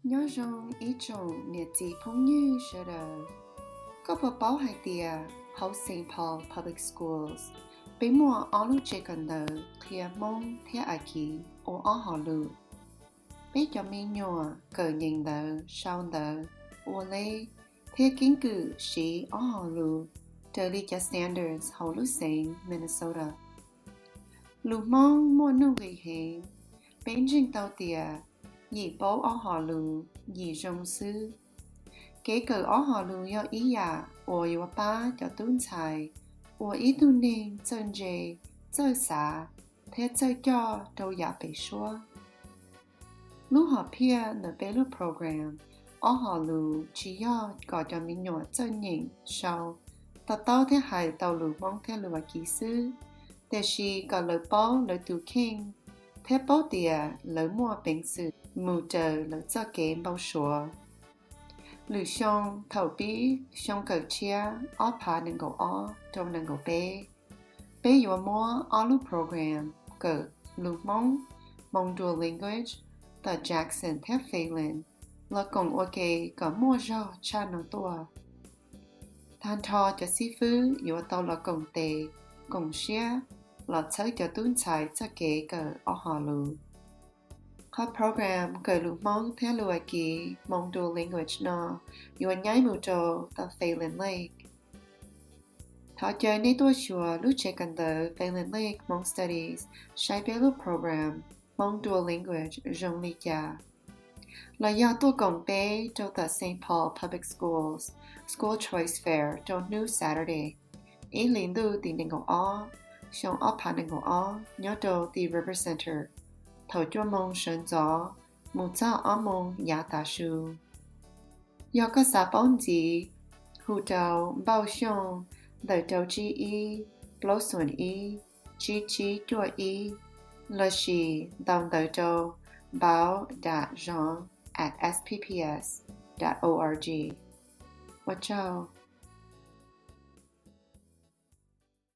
Nyob zoo ib tsoom niam txiv phooj ywg sawv daws. Koj puas paub hais tias hauv Saint Paul Public Schools, peb muaj ob lub tsev kawm ntawv qhia Hmoob thiab Akiv ua ob hom lus? Peb cov me nyuam kawm nyeem ntawv, sau ntawv, ua lej, thiab keeb kwm siv ob hom lus raws li cov standards hauv lub xeev Minnesota. Lus Hmoob muaj nuj nqis heev. Peb ntseeg tau tias yim paub ob hom lus, yim zoo xwb. Kev kawm ob hom lus yog ib yam uas yuav pab cov tub ntxhais ua ib tug neeg txawj ntse, txawj xav, thiab txawj coj rau yam pem suab. Lub hom phiaj ntawm peb lub program ob hom lus tsis yog kom cov me nyuam txawj nyeem sau, to taub thiab hais tau lus Hmoob thiab lus Akiv xwb, tiam sis kom lawv paub lawv tus kheej thiab paub tias lawv muaj peev xwm mus raws lawv txoj kev npau suav. Lwm xyoo thaum pib xyoo kawm tshiab ob phav nees nkaum ob rau nees nkaum peb, peb yuav muab ob lub program kawm lus Hmoob, Hmong Dual Language, tom Jackson thiab Phelan los koom ua ke kom muaj zog tshaj no tuaj. Tag nrho cov xib fwb yuav tau los koom tes, koom siab los txhawb cov tub ntxhais txoj kev kawm ob hom lus. Qhov program kawm lus Hmoob thiab lus Akiv, Hmong Dual Language no yuav nyaib mus rau tom Phelan Lake. Thov caw nej tuaj xyuas lub tsev kawm ntawv Phelan Lake Hmong Studies saib peb lub program Hmong Dual Language zoo li cas. Los yog tuaj koom peb rau tom Saint Paul Public Schools School Choice Fair rau hnub Saturday, ib hlis ntuj tim nees nkaum ob, xyoo ob phav nees nkaum ob nyob rau tim River Center thaum cuaj moos sawv ntxov mus txog ob moos yav tav su. Yog koj xav paub ntxiv, hu rau Npauj Xyooj ntawm rau tsib ib, plaub xoom ib, tsib tsib cuaj ib, lossis ntaus ntawv rau npauj dot zong at S P P S dot org. Ua tsaug.